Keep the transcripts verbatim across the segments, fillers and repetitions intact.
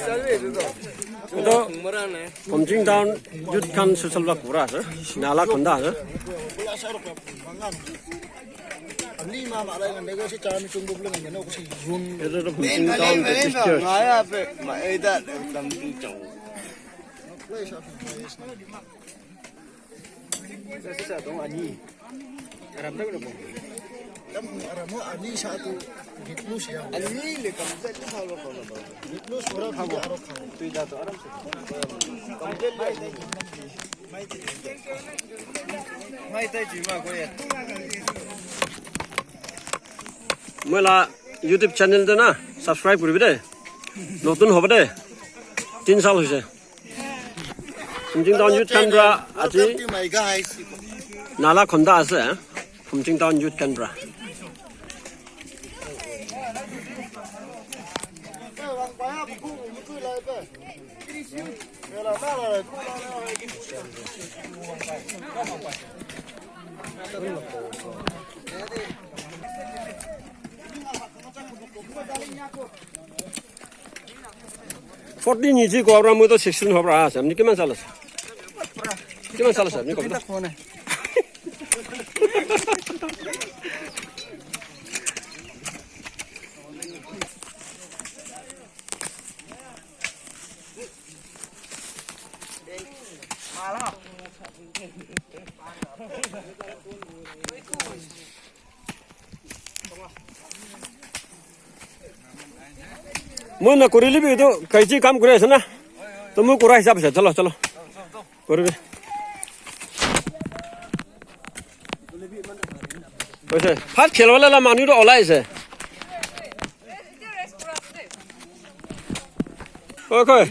Etu Phumching Town Youth khan social work kura ase, nala khonda ase. Etu tu Phumching Town Baptist Church. Moi la YouTube channel te na subscribe kuribi de. Notun hobo de. Tin sal hoise. Phumching Town Youth khan pra aji nala khonda ase. Phumching Town Youth khan pra. Forty niche koa pra moi to sixteen hobo pra ase. Apni kiman sal ase? Kiman sal ase? Apni kobi to. Moi na kuri libi etu kaiji kam kuri ase na. To moi kura hisab ase. Chalo, chalo. Kuri bi. Oise, first khel wala la manu to olai ase. Koi, koi.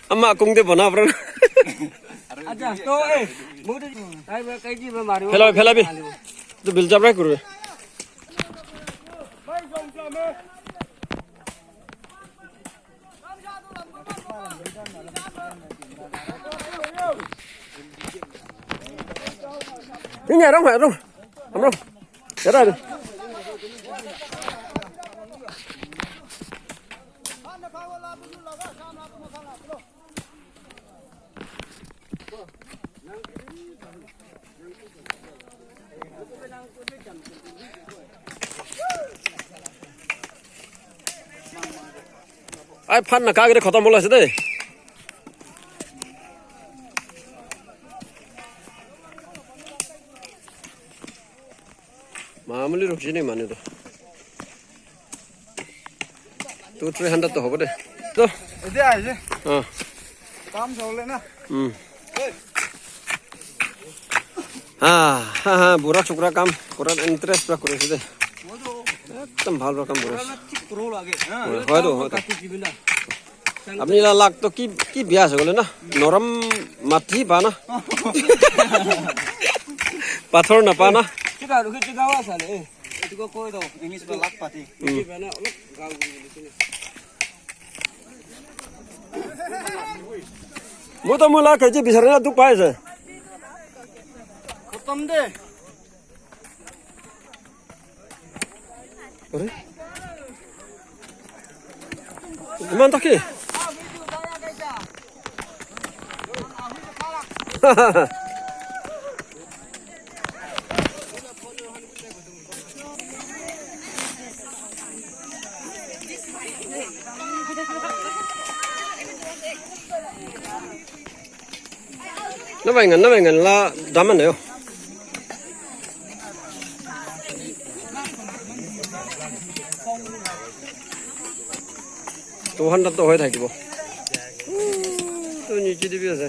Ama kung de bona bro. Acha, to, eh, mudu, kai ba, kai ji ba mari. Phela, phela bi. Tu bil jab rai kurbe. Ini arong, arong. Arong. Yara. Ai, phan na kagre khotom hola ase de. Mamuli rukhi ni manu to. Two, three hundred to hobo de. To. Etia aise. Ah. Kam chole na. Hmm. Ha, ha, ha, bura chukra kam, pura interest pra kuri ase de. Ekdom bhal pra kam kuri ase. Thik kuro lage, ha. Hoi, hoi to, hoi to. Kati jibina. Apni la lak to ki, ki bia ase koile na? Norom mati pa na? Pathor na pa na? Chika, rukhi, chika wa sale, eh. Etu ko koi do, English pa lakh pati. Hmm. Moi to moi la kaji bisari na dukh pai ase. Khotom de. Are? Iman thake? Nabai ngan, nabai ngan la daman yo. Two hundred to hoi thakibo. To niche te bi ase.